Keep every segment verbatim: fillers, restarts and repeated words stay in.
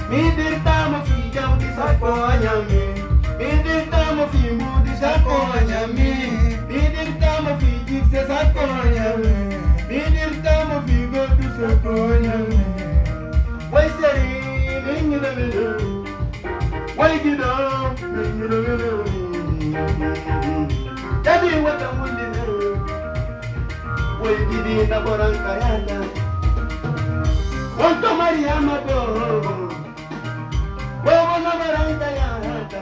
Miɗirtamo fi jawdi sakko a ñami. Miɗirtamo fi mbuudi sakko a ñami. Miɗirtamo fi jikse sakko a ñami. Miɗirtamo fi goddu sakko a ñami. Way seri, min ñiɗa mi ɗum. Way giɗo, min ñiɗa mi ɗum. Jadi wata wulli ɗum. Way giɗi na boran kayata. Wonto Mariama bobo. Bobo na boran kayata.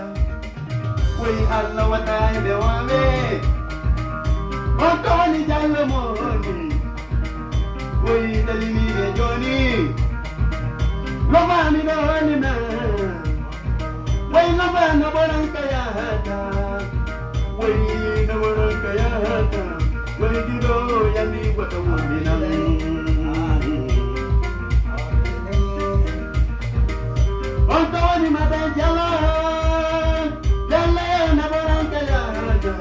Way Allah wata e ɓe wawe. Wonto woni jallo mo woni. Way dalimi ɓe joni. Lomami ɗo woni ma. Way lomana boran kayata. Way na boran kayata. Way giɗo yandi wata woni na. On tawani madan jala. Jala na boran kayata.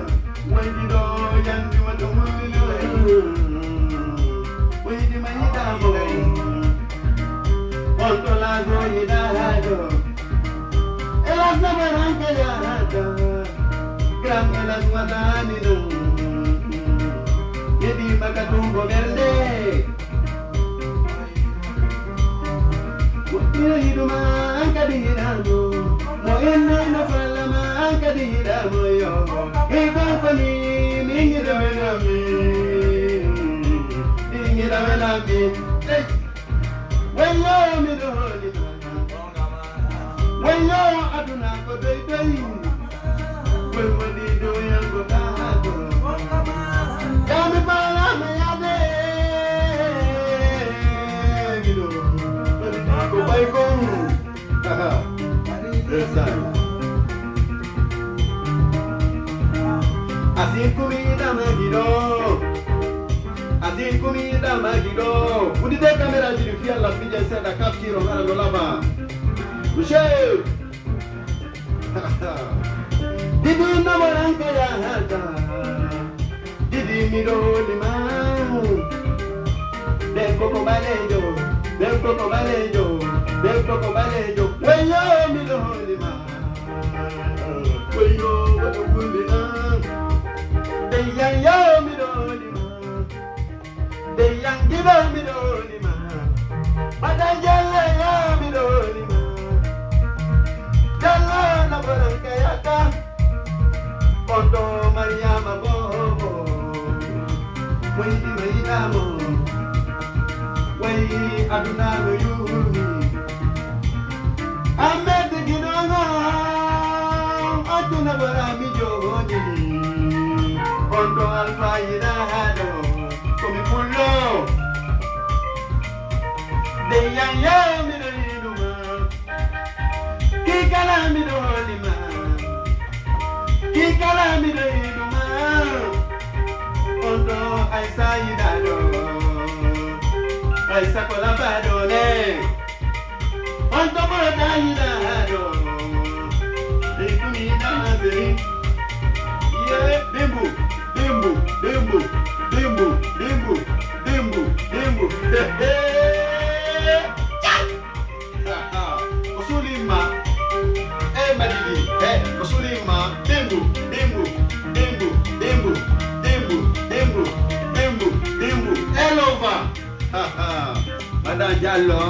Way giɗo yandi wata woni na. Way di ma yiɗamo. On to lazo yiɗa hajo. Elas na baranka yahata. Gram elas wadani no. Yedi makatumbo verde. Mino yiɗuma an kadi yiɗamo. Mo inno no fallama an kadi yiɗamo yo. Hiɗo ko ni min yiɗo men ami. Min yiɗo men ami. Hey. Wayo miɗo hooli ma. Wayo aduna ko doy doy. Koy woni doyan ko tahato. Yami falama yade. Giɗo. Ko bay kon. Ndeysaan. Asin kumi dama giɗo. Asin kumi dama giɗo. Udide caméra ji ɗi fiyalla fije seeɗa capture on ara no laba. Monsieur. Didi no mo ranka ya hata. Didi miɗo hooli ma. Debbo ko ɓaleejo, debbo ko ɓaleejo, debbo ko ɓaleejo. Wayo miɗo hooli ma. Wayo waɗa wulina. Deyyan yo miɗo hooli ma. Deyyan giɗo miɗo hooli ma. Baɗa jalle yo miɗo hooli ma. Jallo na boran kayata. Koto Mariama bobo. Wayi ma yiɗamo. Wayi aduna no yuhumi. Ahmed Ginono. Aduna bara mi joni. Koto Alfa yiɗaɗo. Komi pullo. Deyyan yo miɗo yiɗuma. Kikala miɗo hooli ma. Kikala miɗo yiɗuma. On ɗo Aysa yiɗaɗo. Aysa ko labaɗo ne. On ɗo ɓurɗa yiɗaɗo. Ɓe kumi yiɗama seri. Ye, bimbu, bimbu, bimbu, bimbu, bimbu, bimbu, bimbu. Ko suulimma. E madidi. E ko suulimma. Dembu, dembu, dembu, dembu, dembu, dembu, dembu, dembu, dembu. E lova. Madame Diallo.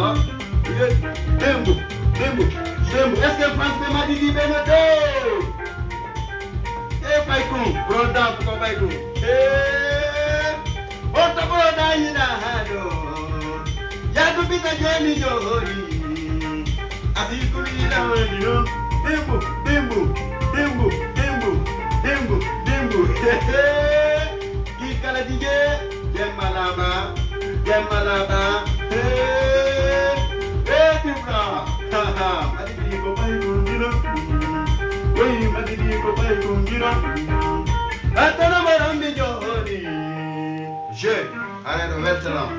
Dembu, dembu, dembu. Est-ce que France ɓe madidi ɓe no de? E ɓay kon, broda ko ɓay kon. E. Oto ɓooɗa yiɗa haa ɗo. Yaadu bita jooni jooɗi. Asi kuli yiɗa woni no. Dembo, dembo, dembo, dembo, dembo, dembo. Ki kala dige. Jemma laaɓa. Jemma laaɓa. Hey. Hey, Dibra. Ha, ha. Madi di ko ɓay ɗum dino. Woy, madi di ko ɓay ɗum dino. Attana maram mi jooɗi. Je, aɗa ɗo weltanam.